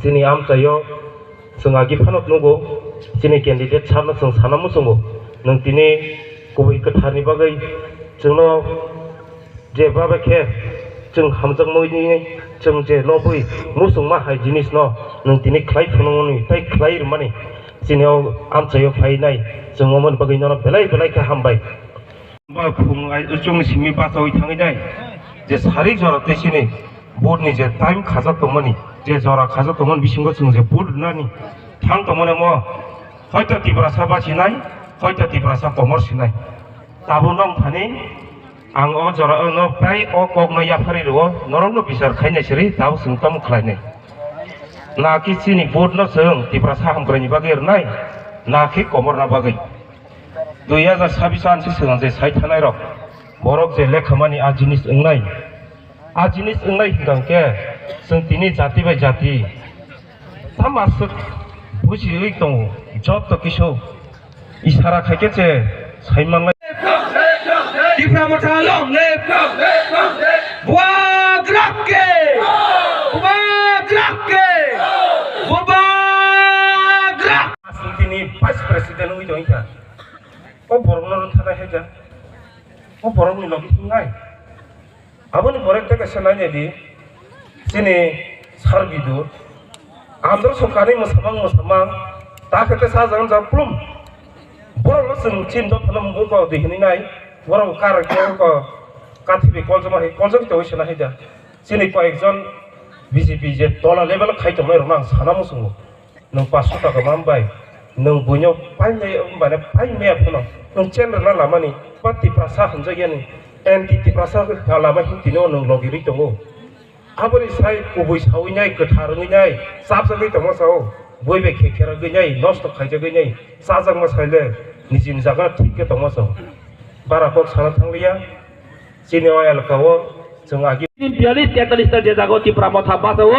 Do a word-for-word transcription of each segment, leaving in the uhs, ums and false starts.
Chini amchaio chwng agi phano nugo, chini candidate sarno chwng sana muchungo, nwng tini kubui kwtharni bagwi chwngno je babe khe chwng hamjakmani chwng je nobwi muchungma hai jinisno nwng tini khlai phunukmani tei khlai rwmani chini o amchaio phainai chwng omoni bagwi nono belai belai khe hambai. Ba khung ai chwng simi bachaui thangwi nai je sari jora tei chini board ni je time khajak tongmani, je jora khajak tongmani bisingo chwng je board rwnani thang tongmani mo hoito Tiprasa bachinai, hoito Tiprasa komor sinai. Tabuk nong thani ang o jora o no prai o kok no yaphari rwo, norok no bichar khainai siri tabuk chwng tamo khlainai. Na ki chini board no chwng Tiprasa hamkraini bagwi rwnai, na ki komor na bagwi. Dui hajar sabis ansi swkang je sai thanai rok, borok je lekhamani a jinis wngnai, a jinis wngnai hwnkha khe chwng tini jati bai jati tamo aswk bujiwi tongo, joto kisu isara khai khe se sai manlai. Tipra Motha long live! Bubagra ke! Bubagra ke! Bubagra! Aswk tini vice president wngwi tongkha. O borokno rwtharnai hai kha. O borokni logi thangnai. Aboni pore tei kaisa nainai di, chini sar bidur, andro sokani mwsamang mwsamang, ta khe tei sajagani jang plum. Borokno chwng chini dophano mugo di hinwi nai, borok kar khe ko kathi bai koljama hai, koljak tongwi sana hai da. Chini koyekjon B J P je tola level khai tongnai rokno ang sana muchungo. Nwng paanch sho taka man bai, nwng buino painai, mane paimaya phano, nwng chen rwna lamani, ba Tiprasa hamjakyani, anti Tiprasa lama himtino nwng logirwi tongo. Aboni sai kubui sawi nai, kwthar wngwi nai, chapjagwi tongma sao, bui bai khe kheragwi nai, nosto khaijagwi nai, chajakma saile, nijini jaga thik khe tongma sao. Bara kok sana thangliya, chini o elaka o chwng agi. Tin bialis tetalista je jaga o Tipra Motha basa o,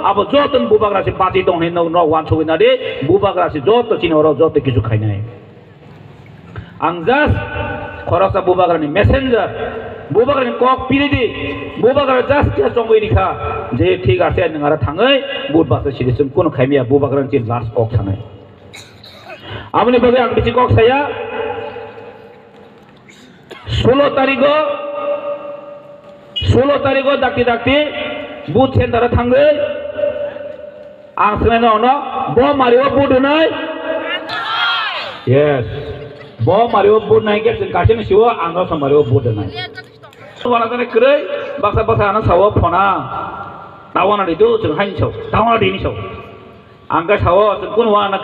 abo joto ni Bubagra se bachi tong hinwi no, no wansugwi nadi, Bubagra se joto chini oro joto kisu khainai. Ang just khoroksa Bubagra ni messenger, Bubagra ni kok piri di, Bubagra just khe chongwi rikha, je thik ase nwng aro thangwi, but basa siri chwng kunu khaimaya Bubagra ni last kok sanai. Aboni bagwi ang bisi kok saya. Sulo tarigo, sulo tarigo dakti dakti booth center o thangwi ang swngwi nono bo mario booth rwnai. Yes, bo mario booth nai khe chwng kaisa ni siwo ang no mario booth rwnai. Wana jani kwrwi baksa baksa ano sawo phona tawana di do chwng hain saw tawana di ni saw ang khe sawo chwng kun wana.